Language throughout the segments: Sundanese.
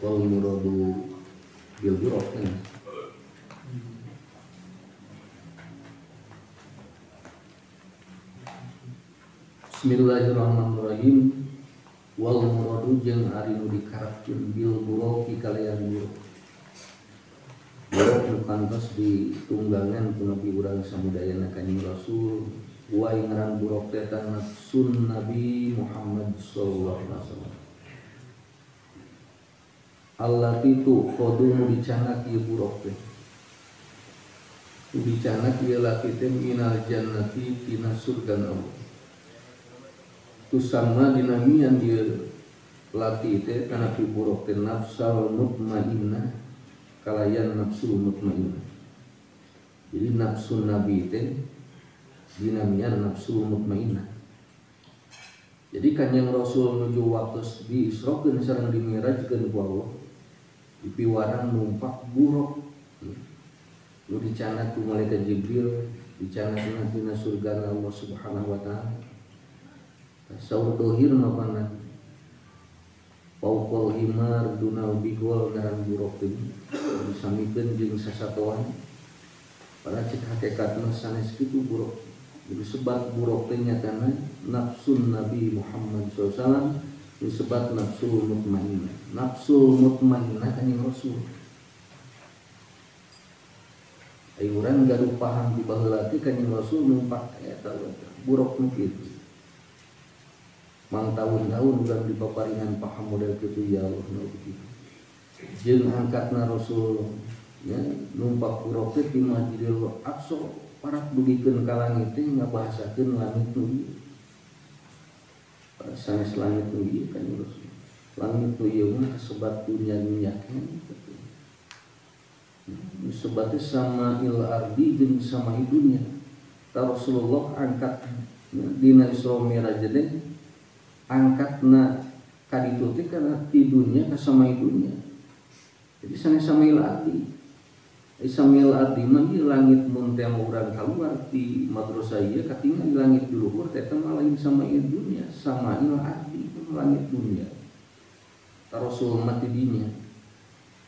Wal muradu bil buraq. Bismillahirrahmanirrahim. Wal muradu jeung ari nu dikarepkeun bil buraqi kalayan buraq. Buraq nu kantos ditunggangan ku Nabi urang samudayana Kanjeng Rasul. Wa ngaran buraq teh nafsun Nabi Muhammad sallallahu alaihi wasallam. Allati tu khodu nu dicanak ieu buraq teh. Nu dicanak ieu laki teh minal jannati tina surga Allah. Tusama dinamian ieu laki teh kana pi buraq teh nafsal mutmainnah kalayan nafsu mutmainnah. Jadi nafsu Nabi teh dinamian nafsu mutmainnah. Jadi Kanjeng Rasul nuju waktu diisrokeun sareng dimirajkeun ku Allah dipiwarang numpak buraq nu dicanak ku malaikat Jibril, dicanak tina surga Allah Subhanahu wa taala. Saur dohir mapana pauqal himar dunal bigol ngaran buraq teh disamikeun jeung sasatoan. Padahal cek hakikatna sanes kitu buraq. Disebat buraq teh nyatana nafsun Nabi Muhammad sallallahu alaihi wasallam, disebat nafsu mutmainnah. Nafsu mutmainnah Kanjeng Rasul. Ai urang gaduh paham di baheula teh Kanjeng Rasul numpak eta buraq nu kitu. Mang tahun-tahun urang dipaparingan paham model kitu ya Allah nu kitu. Jeung angkatna Rasul ya numpak buraq teh di Masjidil Aqsa parak dugikeun ka langit teh ngabahasakeun langit nu ieu. Sanes langit nu ieu Kanjeng Rasul. Langit nu ieu mah kasebat dunya-dunya keneh. Disebatnya sama il ardi jeung sama dunya. Ta Rasulullah angkat dina Isra Mi'raj teh angkatna ka ditu teh kana ti dunya ka sama dunya. Jadi sanes sama il ardi. Samil ardi mah ieu langit mun teh urang kaluar ti madrasah ieu katingal di langit di luhur teh mah lain sama ieu dunya, sama il ardi langit dunya. Ta Rasul mah ti dinya.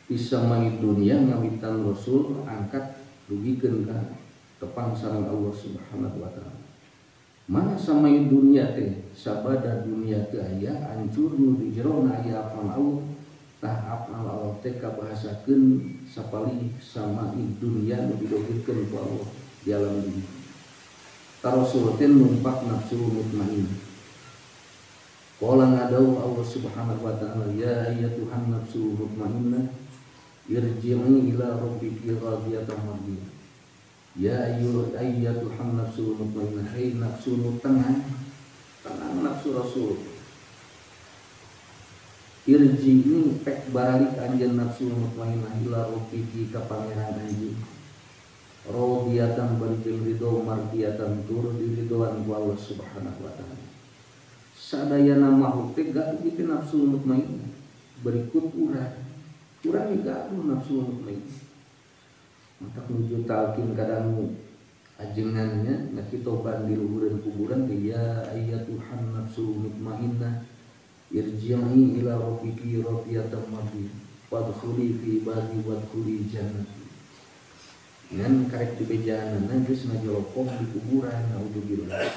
Di sama dunya ngawitan Rasul angkat dugikeun ka tepang sareng Allah Subhanahu wa taala. Mana sama dunya teh sabada dunya teh aya hancur nu di jerona aya apal Allah. Tah apal Allah teh kabahasakeun sapalih sama dunya nu didohirkeun ku Allah di alam dunia. Ta Rasul teh numpak nafsu mutmainnah. Qala ngadau Allah Subhanahu wa taala ya ayyatuhan nafsu mutmainnah irji'i ila rabbiki radiyatan mardiyah. Ya ayyatuhan nafsu mutmainnah, hai nafsu nu tenang, tenang nafsu Rasul. Irji'i pek baralik anjeun nafsu mutmainnah ila rabbiki ka pangeran anjeun. Radiyatan bari jeung ridho, mardiyatan tur diridhoan ku Allah Subhanahu wa taala. Sadayana makhluk teh gaduh kitu nafsu mutmainnah. Berikut urang. Urang ge gaduh nafsu mutmainnah. Matak nuju talqin kadangu ajengannya ngakitoban di luhureun kuburan teh ya ayyatuhan nafsu mutmainnah irji'i ila rabbiki radiyatan mardiyah wadkhuli fi ibadi wadkhuli jannati. Ngan karek dibejaanana geus ngajolopong di kuburan naudzubillah.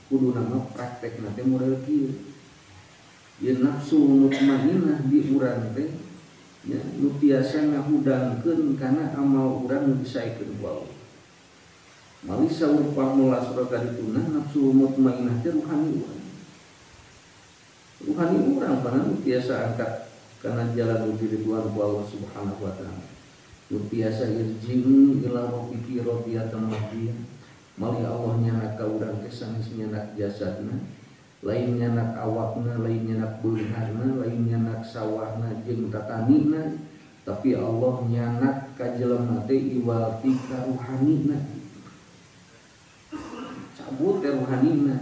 Kudu nama praktekna teh model kieu. Ieu nafsu mutmainnah di urang teh ya nu tiasa ngahudangkeun kana amal urang nu disaekeun ku Allah. Mali saur pamula surga dituna nafsu mutmainnah teh ruhani urang. Ruhani urang kana nu tiasa angkat kana jalan nu diridhoan ku Allah Subhanahu wa taala. Nu tiasa irji'i ila rabbiki radiyatan mardiyah. Mali Allah nyanak ka urang teh sanes nyanak jasadna, lain nyanak awakna, lain nyanak beungharna, lain nyanak sawahna jeung tatanina, tapi Allah nyanak ka jelema teh iwal ti ka ruhanina. Cabut teh ruhanina.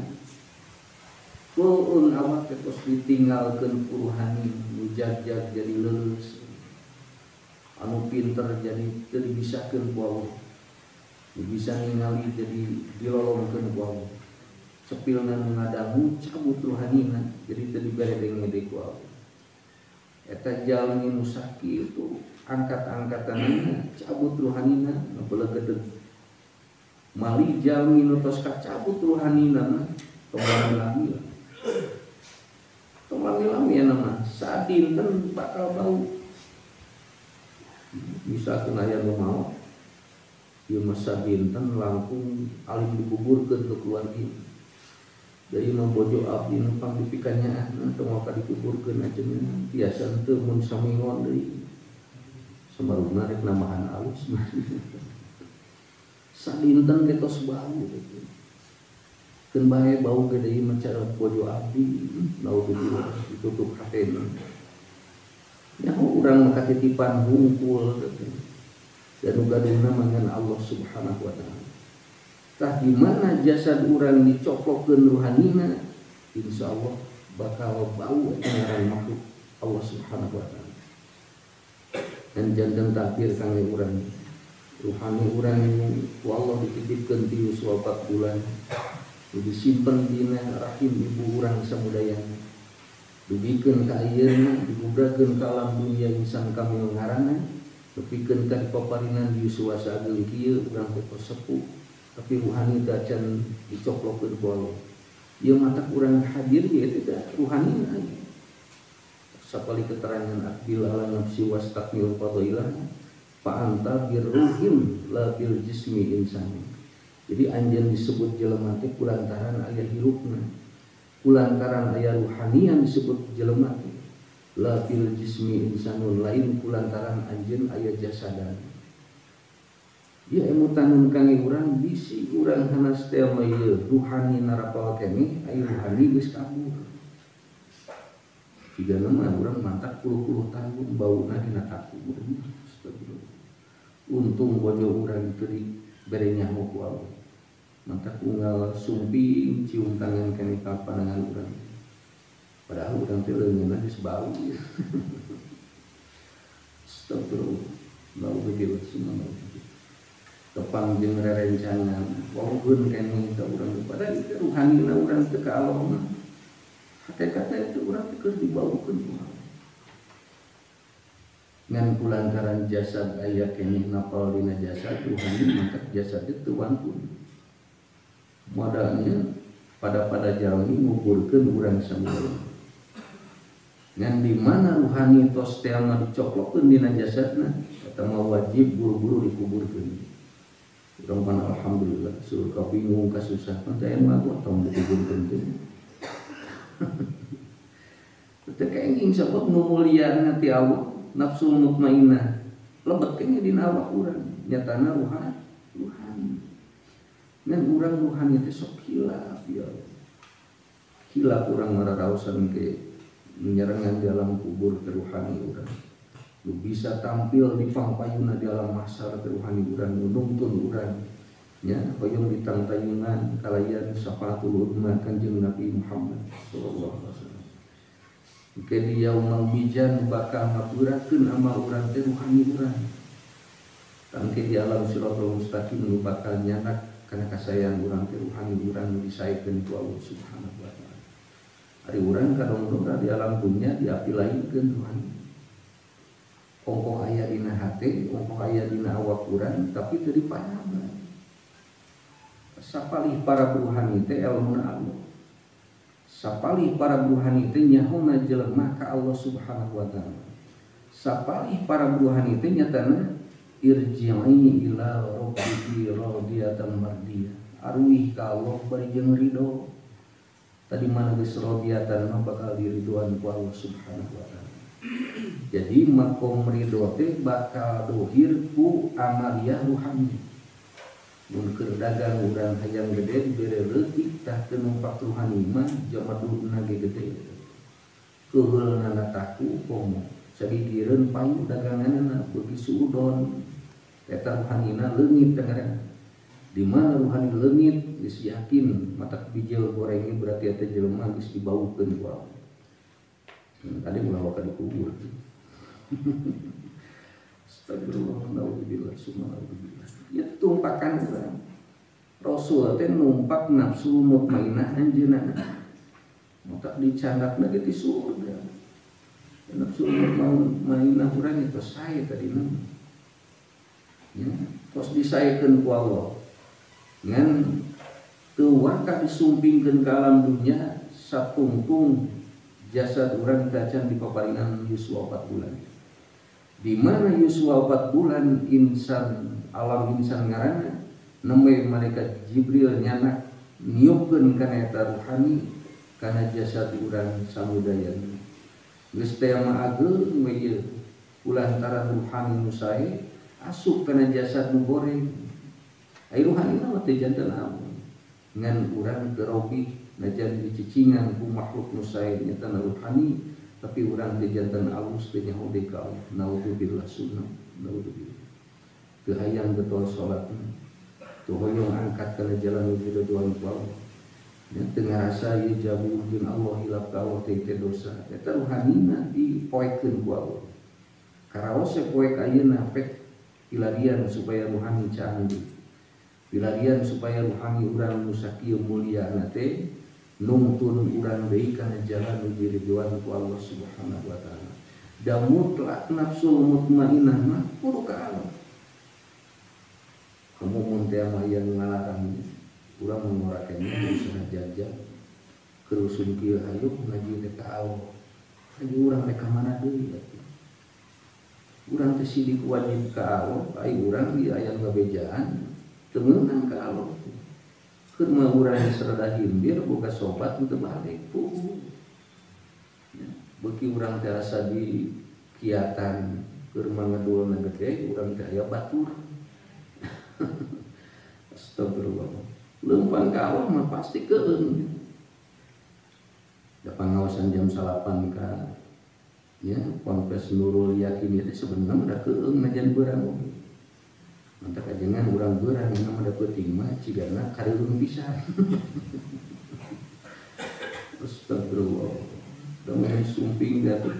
Kulun awak teh tos ditinggalkeun ku ruhani, nu jag-jag jadi leuleus. Anu pinter jadi teu dibisakeun ku Allah. Bisa ningali jadi dilolongkeun ku Allah. Cepilna nu ngadangu cabut ruhanina jadi teu dibere denge ku Allah. Eta jalmi nu sakitu angkat-angkatanana cabut ruhanina ngabelegedeg. Mali jalmi nu tos kacabut ruhanina mah tong lami-lami lah. Tong lami-lami ya nama sadinten bakal bau. Bisa kena aya nu maot ieu mah sadinten langkung alim dikuburkeun ke keluarga. Dari mah bojo abdi nu pang dipikanyaahna tong waka dikuburkeun ajengan biasa henteu mun samingon deui. Samarugna rek nambahan alus. Sadinten ge tos bau gitu. Keun bae bau ge deui mah cara bojo abdi naudzubillah ditutup hatena. Nyaho urang mah katitipan hungkul gitu. Dan nu gaduhna mah ngan Allah Subhanahu wa taala. Tah di mana jasad urang dicoplokeun ruhanina, insyaallah bakal bau eta ngaran makhluk Allah Subhanahu wa taala. Dan janten takdir kangge urang. Ruhani urang ku Allah dititipkeun ti yuswa 4 bulan. Disimpen dina rahim ibu urang samudayana. Dugikeun ka ayeuna, digubrakeun ka alam dunia insan kamil ngaranna, tepikeun ka dipaparinan di yuswa sageung kieu urang teh tos sepuh. Tapi ruhani teh acan dicoplokeun ku Allah. Ieu matak urang hadir ieu teh ruhani aya. Sapali keterangan akbil ala nafsi wastakmil fadailah fa anta birruhim la bil jismi insani. Jadi anjeun disebut jelema teh kulantaran aya hirupna. Kulantaran aya ruhanian disebut jelema teh. La bil jismi insanun lain kulantaran anjeun aya jasadan. Ya emutan kangge urang bisi urang hanas teh mah ieu ruhani narapal keneh aya ruhani geus kabur. Jigana mah urang mantak puluh-puluh tahun bauna dina takubur. Astagfirullah. Untung bojo urang teu dibere nyaho ku Allah. Mantak unggal sumping cium tangan keneh ka panangan urang. Padahal urang teh leungeunna geus bau. Astagfirullah. Naudzubillah subhanallah. Tepang jeung rerencangan wauheun keneh ka urang padahal itu ruhanina urang teu ka Allah mah. Hakikatna itu urang teh keur dibaukeun ku Allah. Ngan kulantaran jasad aya keneh napal dina jasad ruhani maka jasad itu wantun. Modalnya pada jalmi nguburkeun urang samudaya. Ngan di mana ruhani tos teh mah dicoplokeun dina jasadna eta mah wajib buru-buru dikuburkeun. Urang pan alhamdulillah surga bingung kasusah pan teh mah tong dikuburkeun teh. Teu kenging sabab nu mulia ti Allah nafsu mutmainnah lebet keneh dina awak urang nyatana ruhani. Ngan urang ruhani teh sok hilap ya. Hilap urang mararaosan ke menyerangan di alam kubur ke ruhani urang. Nu bisa tampil di pangpayuna di alam mahsyar ke ruhani urang nu nungtun urang nya hoyong ditangtayungan kalayan syafaatul uzma Kanjeng Nabi Muhammad sallallahu alaihi wasallam. Ke di yaumul mizan bakal ngapurakeun amal urang teh ruhani urang. Tangke di alam siratal mustaqim nu bakal nyanak kana kasayang urang teh ruhani urang nu disaekeun ku Allah Subhanahu wa taala. Ari urang kadongdong di alam dunya diapilainkeun ruhani. Ongkoh aya dina hate, ongkoh aya dina awak urang tapi teu dipahami. Sapalih para ruhani teh elmuna Allah. Sapalih para ruhani teh nyahona jelema ka Allah Subhanahu wa taala. Sapalih para ruhani teh nyatana irji'i ila rabbiki radiyatan mardiyah. Aruih ka Allah bari jeung ridho. Tadi mana geus radiyatan mah bakal diridoan ku Allah Subhanahu wa taala. Jadi makom ridho teh bakal dohir ku amaliyah ruhani. Mun keur dagang urang hayang gede dibere leutik tah teu numpak ruhani mah jamaduna ge gede. Keuheulna taku komo sagigireun payu daganganna beuki suudon eta ruhanina leungit teh ngaranna. Di mana ruhani leungit geus yakin matak bijil gorengnya berarti eta jelema geus dibaukeun ku Allah. Tadi ulah waka dikubur. Astagfirullah, naudzubillah, summa naudzubillah. Ya tumpakan urang. Rasul teh numpak nafsu mutmainah anjeunna. Matak dicandakna ge ti surga. Nafsu mutmainnah urang itu sae tadina. Ya, tos disaekeun ku Allah. Ngan teu waka disumpingkeun ka alam dunya satungtung jasad urang tacan dipaparingan yuswa 4 bulan. Di mana yuswa 4 bulan insan alam insan ngaranna nembe malaikat Jibril nyanak niupkeun kana eta ruhani kana jasad urang samudayana. Geus teh mah ageung we ieu kulantaran ruhani nu sae asup kana jasad nu goreng. Ai ruhani mah teu janten amun ngan urang teu robih najan dicicingan ku makhluk nu sae nyata ruhani tapi urang teu janten alus teu nyaho deui ka Allah. Naudzubillah sunna naudzubillah. Teu hayang getol salatna teu hoyong angkat kana jalan nu diridhoan ku Allah. Ya, teu ngarasa ieu jabur jeung Allah hilap ka Allah teh teh dosa. Eta ruhanina dipoekeun ku Allah. Karaos poek ayeuna pek pilarian supaya ruhani caang deui. Pilarian supaya ruhani urang nu sakieu mulyana teh nungtun urang deui kana jalan nu diridhoan ku Allah Subhanahu wa taala. Da mutlak nafsul mutmainnah mah kudu ka Allah. Komo mun teh mah aya nu ngalarang urang mengorakeunna usaha jajan kerusun kieu hayu ngaji teh ka Allah. Hayu urang rek ka mana deui atuh. Urang teh sidik wajib ka Allah, ai urang di aya ngabejaan teu meunang ka Allah. Keur mah urang sarada himbir boga sobat teu balik puguh. Ya, beuki urang teh asa di kiatan keur mah ngedulna gede urang teh aya batur. Astagfirullah. Leumpang ka Allah mah pasti keung. Da pangaosan jam 9 ka ya Ponpes Nurul Yakin itu sebenarnya udah keung najan beurang oge. Mantap ajengan urang beurang mah da peuting mah cigana kareurung pisan. Astagfirullah. Da meh sumping da teh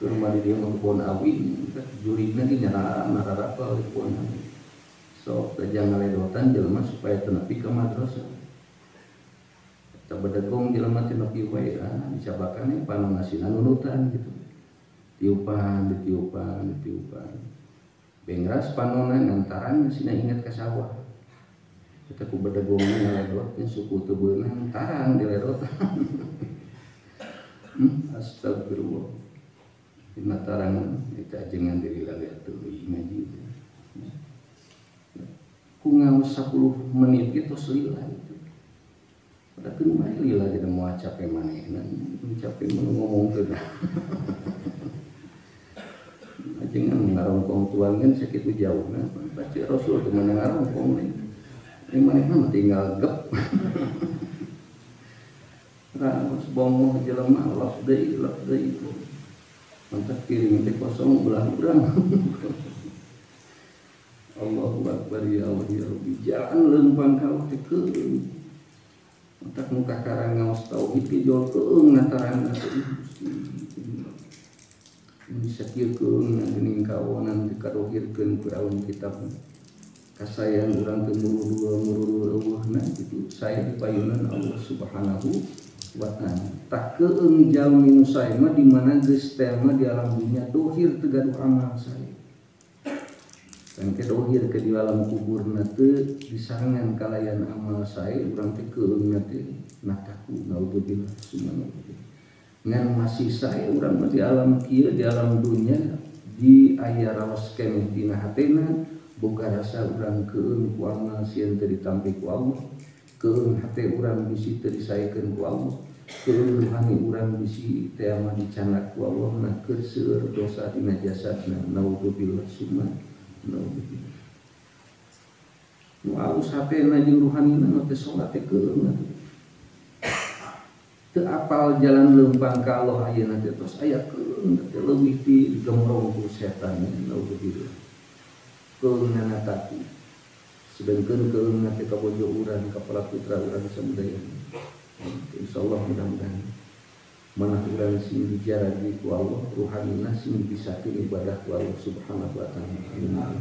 keur mah di dieu mah kebon awi jurigna ge nyarara nararapal di kebon awi. Sok jangan ngaledotan jelema supaya teu nepi ka madrasah. Eta bedegong jelema teu nepi wae ah dicabakan we panongasina nunutan gitu. Tiupan, ditiupan, ditiupan. Bengras panona ngantaran sina ingat ka sawah. Eta ku bedegong ngaledot suku teu beunang tarang diledotan. Astagfirullah. Dina tarangan eta ajengan diri laliat teuing ngaji. Ku ngaos 10 menit ge tos lila itu. Pada keun bae lila jadi moal capek manehna, capek mun ngomongkeun. Ajengan ngarongkong tuangan sakitu jauhna, pasti Rasul teu meunang ngarongkong nih. Ini manehna mah tinggal gep. Raos bongoh jelema lap deui lap deui. Mantap piring teh kosong belah urang. Allahu Akbar ya Allah ya Rabbi. Jalan leumpang ka Allah teh keung. Entak nu kakarang ngaos tauhid ge jol keung ngatarang teh Gusti. Bisa kieu keung geuning kawonan dikadohirkeun ku awan kitab. Kasayang urang teh murudul eueuhna kitu saya dipayunan Allah Subhanahu wa taala. Tak keung jalmi nu sae mah di mana geus teh mah di alam dunya dohir teu gaduh amal sae. Engke dohir ke di alam kuburna teu disarengan kalayan amal sae urang teh keungna teh nataku naudzubillah subhanallah. Ngan masih sae urang mah di alam kieu di alam dunya di aya raos keneh dina hatena boga rasa urang keung ku amal sieun teu ditampi ku Allah, keung hate urang bisi teu disaekeun ku Allah, keung ruhani urang bisi teh mah dicandak ku Allah na keur seueur dosa dina jasadna naudzubillah subhanallah. Nu alus hatena jeung ruhanina nu teh salat teh keung atuh. Teu apal jalan leumpang ka Allah ayeuna teh tos aya keung teh leuwih ti digemrong ku setan naudzubillah. Keungnana tati. Sedengkeun keungna teh ka bojo urang ka para putra urang samudayana. Insyaallah mudah-mudahan manah urang sing dijaragi ku Allah, ruhanina sing dibisakeun ibadah ku Allah Subhanahu wa taala.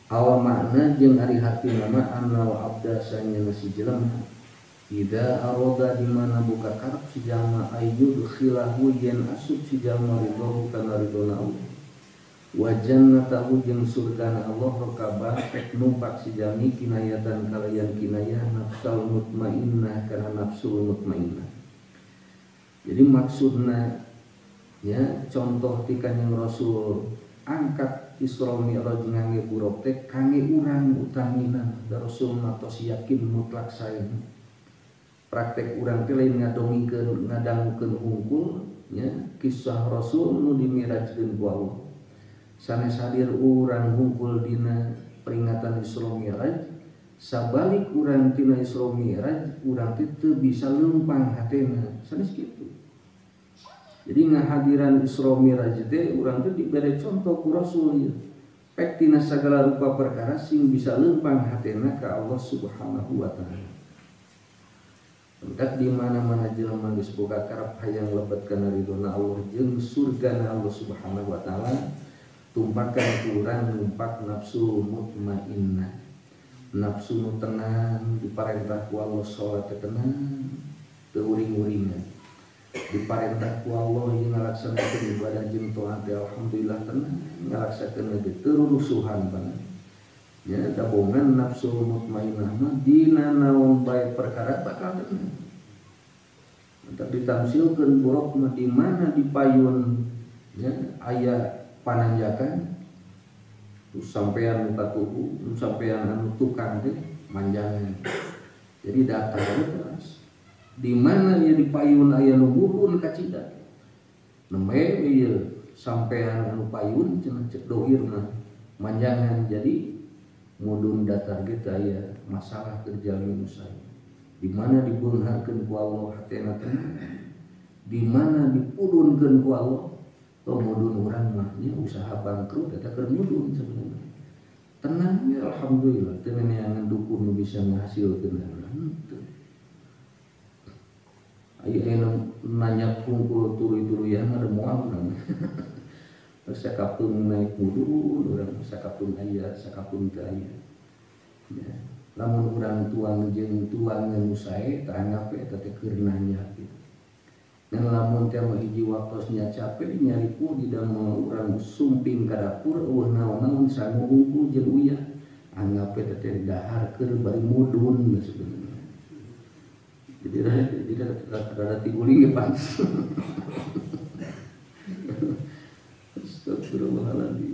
Awal makna jeung ari hartina mah annal abda sanyana si jelema Ida aroda di mana buka karep si jalma ayyudkhilahu yen asup si jalma ridho kana ridhona Allah wa jannatahu jeung surgana Allah rokaba pek numpak si jalmi kinayatan kalayan kinayah nafsal mutmainnah kana nafsul mutmainnah. Jadi maksudna ya contoh ti Kanjeng Rasul angkat Isra Mi'raj ngangge buruk teh kangge urang utamina da Rasul mah tos yakin mutlak saena. Praktek urang teh lain ngadongengkeun ngadangukeun hungkul nya kisah Rasul nu dimirajkeun ku Allah. Sanes hadir urang hungkul dina peringatan Isra Mi'raj, sabalik urang tina Isra Mi'raj urang teh teu bisa leumpang hatena, sanes kitu. Jadi ngahadiran Isra Mi'raj teh urang teh dibere contoh ku Rasul ieu. Pek tina sagala rupa perkara sing bisa leumpang hatena ka Allah Subhanahu wa taala. Entak di mana-mana jelema geus boga karep hayang lebet kana ridhona Allah jeung surgana Allah Subhanahu wa taala, tumpakan ku urang numpak nafsu mutmainnah. Nafsu nu tenang diparentah ku Allah salat teh tenang, teu uring-uringan. Diparentah ku Allah ieu ngalaksanakeun ibadah jeung taat alhamdulillah tenang, ngalaksakeun ge teu rusuhan banget. Ya, dabongan nafsu mutmainnah mah dina naon bae perkara bakal tenang. Entar ditamsilkeun buruk mah di mana dipayun ya aya pananjakan terus sampean nu katuhu, nu sampean anu tukang teh manjangan. Jadi datar terus. Di mana ieu dipayun aya nu mudun kacida. Nembe ieu sampean anu payun cenah cek dohir mah manjangan. Jadi mudun datar ge teh aya masalah keur jalmi nu sae. Di mana dibeungharkeun ku Allah hatena tenang, di mana dipudunkeun ku Allah tong mudun urang mah nya usaha bangkrut eta keur mudun sebenarnya. Tenang ya alhamdulillah teu neangan dukun nu bisa ngahasilkeun henteu. Aya anu nanya kumpul tuluy-tuluyan ada moal urang. Sakapun naik mudun urang, sakapun aya, sakapun teu aya. Ya, lamun urang tuang jeung tuangan nu sae tah anggap eta teh keur nanya gitu. Ngan lamun teh mah hiji waktos nya capek nyaripu di damel urang sumping ka dapur eueuh naon-naon sangu hungkul jeung uyah anggap eta teh dahar keur bari mudun sebenarnya. Jadi rada tiguling ge pantes. Astagfirullahaladzim.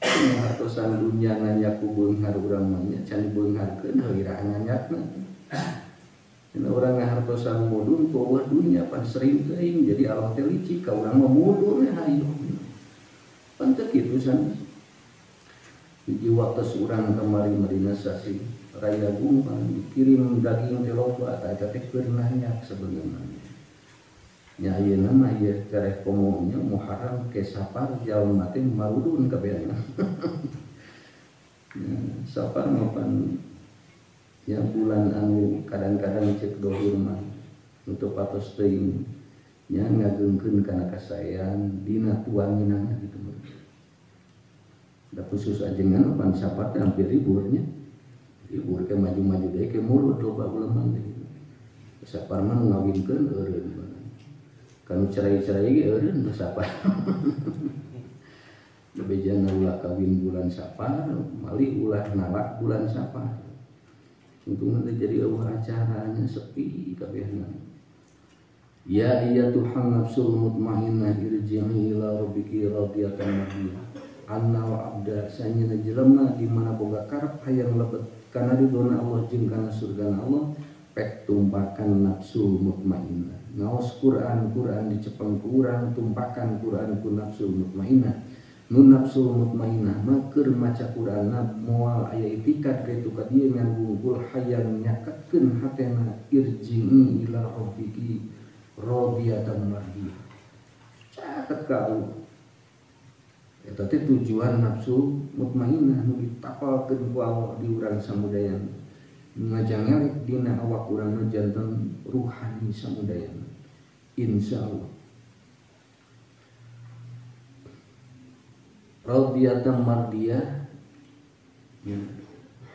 Hartosan dunya nanya ku beunghar urang mah nya can dibeungharkeun heuira nanyakna. Cenah urang ngahartosan mudun ku eueuh dunya pan sering teuing jadi Allah teh licik ka urang mah mudun we hayu. Pan teu kitu sanes. Hiji waktos urang kamari Madinah sasi raya Agung dikirim daging teh loba tah eta teh keur nanyak sebenarnya. Nya ayeuna mah ieu tereh komo nya Muharram ke Safar jalma teh marudun kabehna. Ya, Safar mah pan ya bulan anu kadang-kadang cek dohir mah untuk patos teuing nya ngageungkeun kana kasaean dina tuanginana gitu mah. Da khusus ajengan pan Safar teh hampir liburnya. Libur ke maju-maju deui ke mulut loba uleman teh gitu. Safar mah ngawinkeun eureun. Kanu cerai-cerai ge eureun Safar. Bejana ulah kawin bulan Safar, malih ulah nalak bulan Safar. Untungna teh jadi eueuh acaranya sepi kabehna. Ya ayyatuhan nafsul mutmainnah irji'i ila rabbiki radiyatan mardiyah. Anna wa abda sanyana jelema di mana boga karep hayang lebet kana ridhona Allah jeung kana surgana Allah pek tumpakan nafsu mutmainnah. Ngaos Quran, Quran dicepeng ku urang tumpakan Quran ku nafsu mutmainnah. Nu nafsu mutmainnah mah keur maca Quranna moal aya itikad ka itu ka dieu ngan wungkul hayang nyaketkeun hatena irji'i ila rabbiki radiyatan mardiyah. Caket ka Allah. Eta teh tujuan nafsu mutmainnah nu ditapalkeun ku Allah di urang samudayana. Ngajangelek dina awak urang nu janten ruhani samudayana. Insyaallah. Radiyatan mardiyah ya,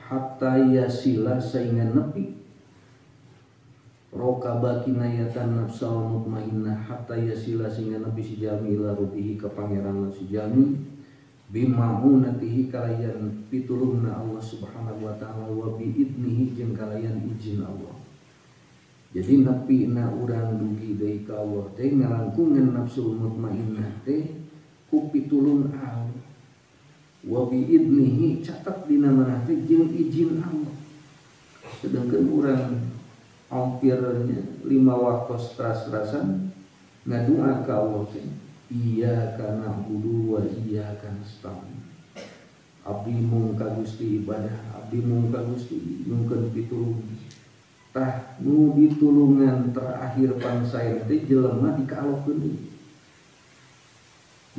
hatta yasila saingan nepi Rokaba kinayatan nafsal mutmainnah hatta yasila sehingga nabi si jalmi ila rubihi ka pangeran si jalmi bimaunatihi kalayan pitulungna Allah Subhanahu wa taala wa biidnihi jeung kalayan izin Allah. Jadi nepi na urang dugi deui ka Allah teh ngalangkungan nafsul mutmainnah teh ku pitulung Allah wa biidnihi catat dina manah teh jeung izin Allah. Sedangkan urang hampirnya 5 waktu teras-terasan ngadua ka Allah teh iyyaka na'budu wa iyyaka nasta'in. Abdi mung ka Gusti ibadah, abdi mung ka Gusti nyungkeun pitulung. Tah nu ditulungan terakhir pangsae teh jelema dikaalokeun deui.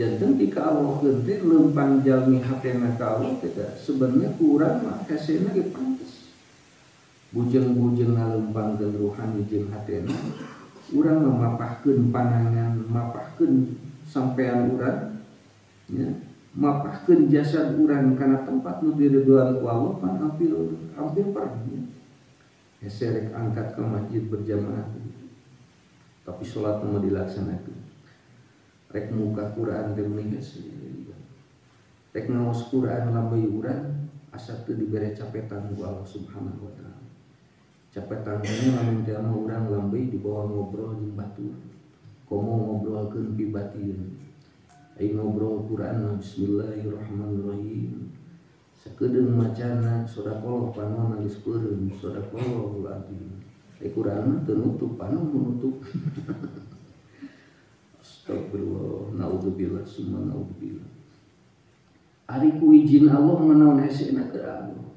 Janten dikaalokeun teh leumpang jalmi hatena ka Allah teh sebenarnya kurang mah hesena ge pantes. Bujeng-bujeng ngalempangkeun ruhani jeung hatena urang mapahkeun panangan, mapahkeun sampean urang nya, mapahkeun jasad urang kana tempat nu diridhoan ku Allah pan hampir pergi. Hese rek angkat ke masjid berjamaah tapi salat mah dilaksanakeun. Rek muka Quran teh meuni hese. Rek ngaos Quran lambey urang asa teu dibere capetan ku Allah Subhanahu wa taala. Capetan teh lamun teh mah urang lambey dibawa ngobrol jeung batur. Komo ngobrolkeun pibatieun. Ai ngobrol Quran bismillahirrahmanirrahim. Sakedeung macana sadaqallah panon geus peureum sadaqallahul azim. Ai Quran mah teu nutup panon menutup. Astagfirullah, naudzubillah summa naudzubillah. Ari ku izin Allah manaon hesena keur Allah.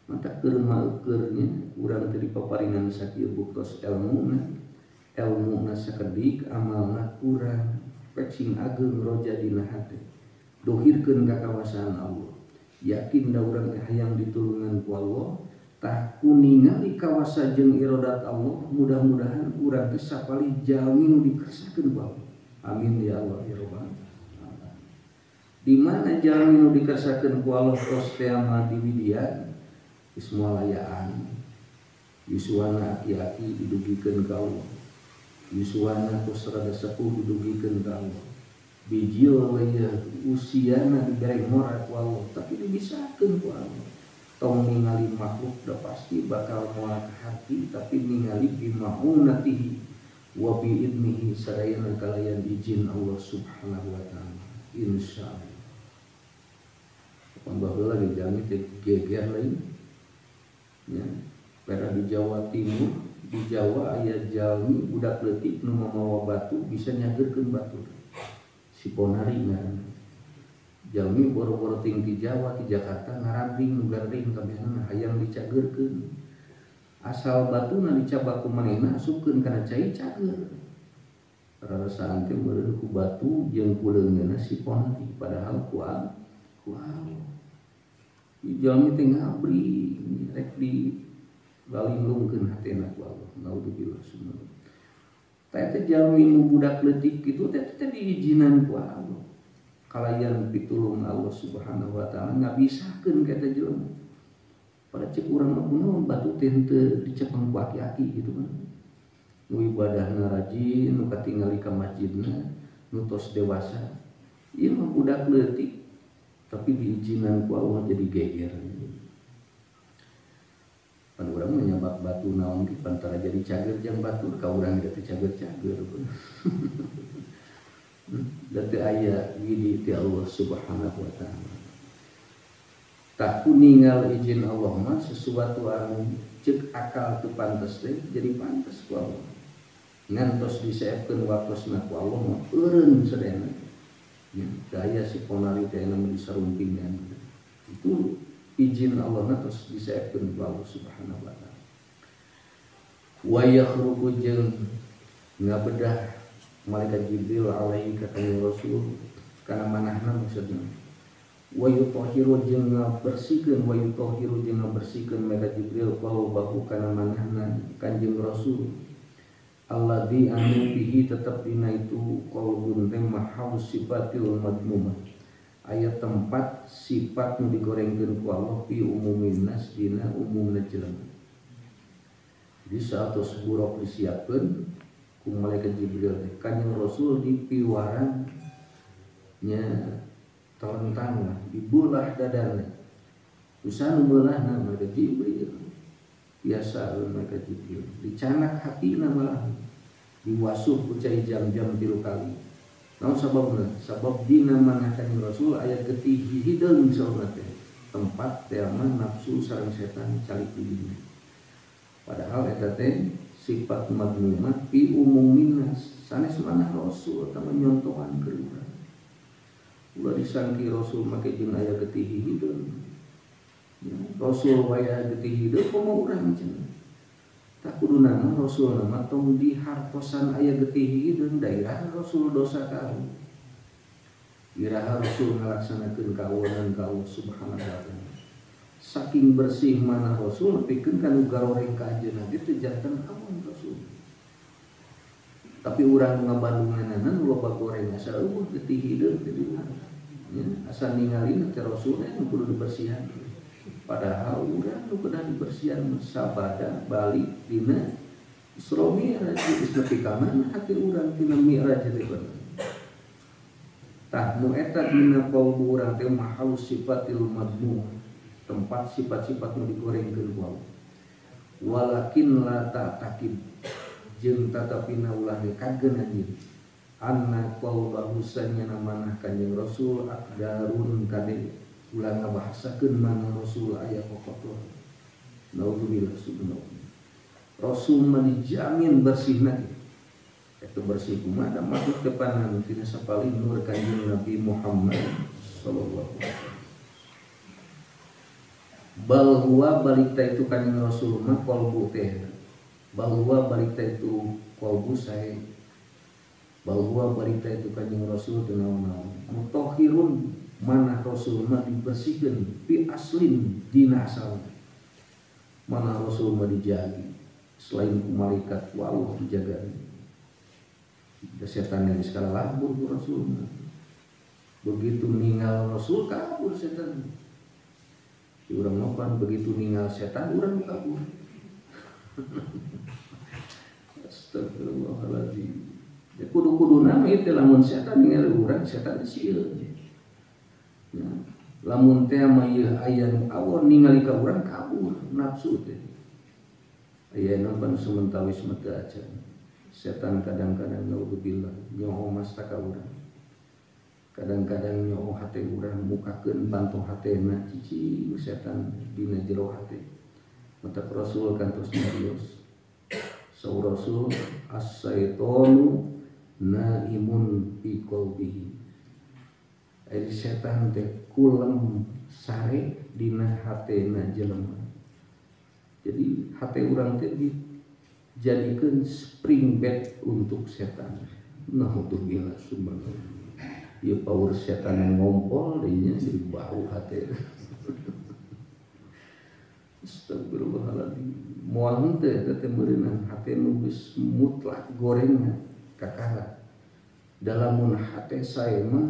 Mata keur maukeurnya urang teh dipaparingan sakieu buktos elmuna. Elmuna sakedik amalna kurang. Pek sing ageung roja dina hate. Dohirkeun ka kawasaan Allah. Yakin da urang teh hayang ditulungan ku Allah, tah ku ningali kawasa jeung iradat Allah, mudah-mudahan urang teh sapalih jalmi nu dikersakeun ku Allah. Amin ya Allah ya rabbal alamin. Di mana jalmi nu dikersakeun ku Allah tos teh mah diwidian geus moal layaan. Yuswana aki-aki didugikeun ka Allah. Yuswana tos rada sepuh didugikeun ka Allah. Bijil we usiana dibere ngora ku Allah, tapi dibisakeun ku Allah. Tong ningali makhluk da pasti bakal moal ka hati, tapi ningali bimaunatihi wa biidnihi sadayana kalayan izin Allah Subhanahu wa taala. Insyaallah. Kapan baheula di jalmi teh geger lain. Ya, pera di Jawa Timur, di Jawa aya jalmi budak leutik nu mamawa batu bisa nyageurkeun batur. Si Ponari ngaranna. Jalmi boro-boro ting di Jawa, di Jakarta ngarabing nu gandeng kabehna hayang dicageurkeun. Asal batuna dicabak ku manehna asupkeun kana cai cager. Rarasaan teh meureun ku batu jeung ku leungeunna si Ponari padahal ku Allah. Jalmi teh ngabri rek di lalinglungkeun hatena ku Allah. Naudzubillah summa. Teh teh jalmi nu budak leutik kitu teh teh diizinan ku Allah. Kalayan pitulung Allah Subhanahu wa taala ngabisakeun ka eta jelema. Pada cek urang mah kunaon batu teh henteu dicepeng ku aki-aki gitu kan. Nu ibadahna rajin, nu katingali ka masjidna, nu tos dewasa. Ieu mah budak leutik tapi diizinan ku Allah jadi geger. Pan urang mah nyabak batu naon ge pantara jadi cager jang batur ka urang ge teu cager-cager. Da teu aya widi ti Allah Subhanahu wa taala. Tah ku ningal izin Allah mah sesuatu anu ceuk akal teu pantes teh jadi pantes ku Allah. Ngan tos diseepkeun waktosna ku Allah mah eureun sadayana. Ya, daya si Ponari teh anu disarumpingan. Itu izin Allah na tos diseepkeun ku Allah Subhanahu wa taala. Wa yakhruqu jeung ngabedah malaikat Jibril alaihi ka Rasul kana manahna maksudna. Wa yutahhiru jeung ngabersihkeun wa yutahhiru jeung ngabersihkeun malaikat Jibril qalbahu kana manahna Kanjeng Rasul. Alladzi anu bihi tetep dina itu qalbun teh mahaus sifatil madmumah. Aya tempat sifat nu digorengkeun ku Allah fi umumin nas dina umumna jelema. Jadi saatos buruk disiapkeun ku malaikat Jibril teh Kanjeng Rasul dipiwarang nya telentang lah, dibelah dadana. Usaha nu beulahna malaikat Jibril. Biasa malaikat Jibril dicanak hatina malah diwasuh ku cai jam-jam 3 kali. Naon sababna? Sabab dina manah Kanjeng Rasul aya getih hideung saurna teh. Tempat teh mah nafsu sareng setan calik di dinya. Padahal eta teh sifat madmumah fi umumin nas, sanes manah Rasul eta mah nyontohan keur urang. Ulah disangki Rasul make jeung aya getih hideung. Rasul waya getih hideung komo urang cenah. Tak kudu nama Rasul nama tong dihartosan aya getih hideung daerah Rasul dosa ka Allah. Iraha Rasul ngalaksanakeun kawonan ka Allah Subhanahu wa taala. Saking bersih mana Rasul pikeun ka nu garoreng ka anjeunna ge teu janten awon Rasul. Tapi urang ngabandunganana nu loba goreng asa eueuh getih hideung teh di mana. Ya, asa ningalina teh Rasul teh nu kudu dibersihan. Padahal urang nu kedah dibersihan sabada balik dina Isra Mi'raj geus nepi ka mana hati urang tina Mi'raj teh bener. Tah nu eta dina qalbu urang teh mahal sifatil madmum, tempat sifat-sifat nu digorengkeun ku Allah. Walakin la ta'taqid jeung tatapina ulah nekadkeun anjeun anna qalbahu sanyana manah Kanjeng Rasul akdarun kade ulah ngabahasakeun mana Rasul aya kokotor. Naudzubillah subhanallah. Rasul mah dijamin bersihna ge. Eta bersih kumaha da makhluk depanan tina sapalih nur Kanjeng Nabi Muhammad sallallahu alaihi wasallam. Bal huwa balik ta itu Kanjeng Rasul mah qalbu teh. Bal huwa balik ta itu qalbu sae. Bal huwa balik ta itu Kanjeng Rasul teu naon-naon. Mutahhirun manah Rasul mah dibersihkeun fi aslin dina asal. Manah Rasul mah dijagi selain ku malaikat ku Allah dijaga. Da setan yang sekala labur ku Rasul mah. Begitu ninggal Rasul kabur setan. Di urang mah begitu ninggal setan urang kabur. Astagfirullahaladzim. Ya kudu-kudu nama itu lamun setan ninggal urang setan sieun. Ya, lamun teh mah ieu aya nu awon ningali ka urang kabur nafsu teh. Aya nu sementawis mah teu acan. Setan kadang-kadang naudzubillah nyoho masta ka urang. Kadang-kadang nyoho hate urang mukakeun banto hatena cicing setan dina jero hate. Mata Rasul kantos nyarios. Saur Rasul as-saitonu naimun fi qalbihi. Ari setan teh kulem sare dina hatena jelema. Jadi hate urang teh dijadikeun spring bed untuk setan. Naudzubillah subhanallah. Ieu power setan yang ngompol deui nya jadi bau hate. Astagfirullahaladzim. Moal henteu eta teh meureunna hate nu geus mutlak gorengna kakara. Dalamun hate sae mah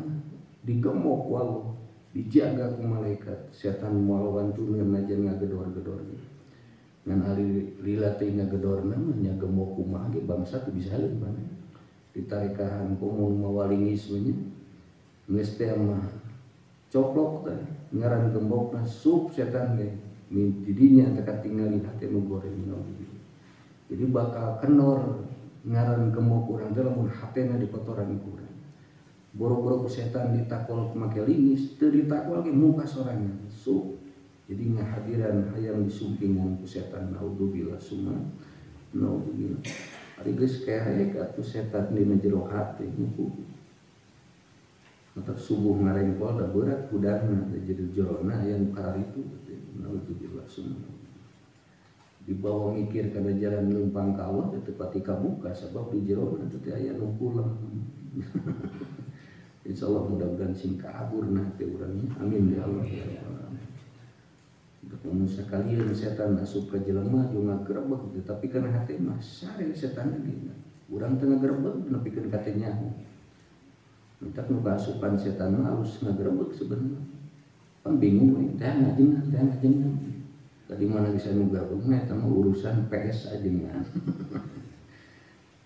digemok ku Allah, dijaga ku malaikat. Setan moal wantuneun najan ngagedor-gedor. Ngan ari lila teh ngagedorna mah nya gemok kumaha ge bangsa teu bisa leun mana. Ditarekahan komo mawalingis we nya. Geus teh mah coplok teh ngaran gembokna sup setan ge. Didinya teh katingali hate nu goreng naudzubillah. Jadi bakal kenor ngaran gembok urang teh lamun hatena dikotoran ku urang. Boro-boro ku setan ditakol make lingis, teu ditakol ge muka sorangan sup. Jadi ngahadiran hayang disumpingan ku setan naudzubillah summa naudzubillah. Ari geus kerek atuh setan dina jero hate nyuku. Mata subuh ngarengkol da berat hudangna jadi jerona aya nu kararitu naudzubillah summa. Dibawa mikir kana jalan leumpang ka Allah teu pati kabuka sabab di jerona teh aya nu kulem. Insyaallah mudah-mudahan sing kaburna teh urang. Amin ya Allah ya Rabbal alamin. Mun sakalian setan asup ka jelema jeung ngagerebeg tetapi kana hate mah sare setan ge. Urang teh ngagerebeg nepikeun ka teh nyaho. Entak nu kaasupan setan mah alus ngagerebeg sebenarnya. Pan bingung we teh ngajengan teh ngajengan. Tadi mana bisa nu gabung mah eta mah urusan PS ajengan.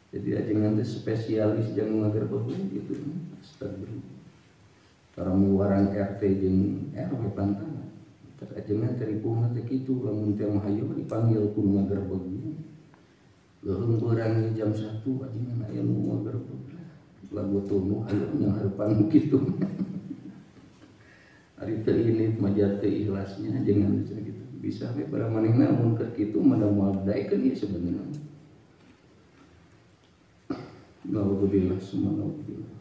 Jadi ajengan teh spesialis jeung ngagerbeg gitu. Astagfirullah. Para warang RT jeung RW pantana. Terus ajengan teh ripuhna teh kitu lamun teh mah hayu dipanggil ku nu ngagerbeg. Leuheung beurang jam 1 ajengan aya nu ngagerbeg. Lagu tunu hayu nya hareupan kitu. Ari teu ini mah teu ikhlasnya ajengan teh kitu. Bisa we pada manehna mun keur kitu mah da moal daekeun ieu sebenarnya. Naudzubillah summa naudzubillah.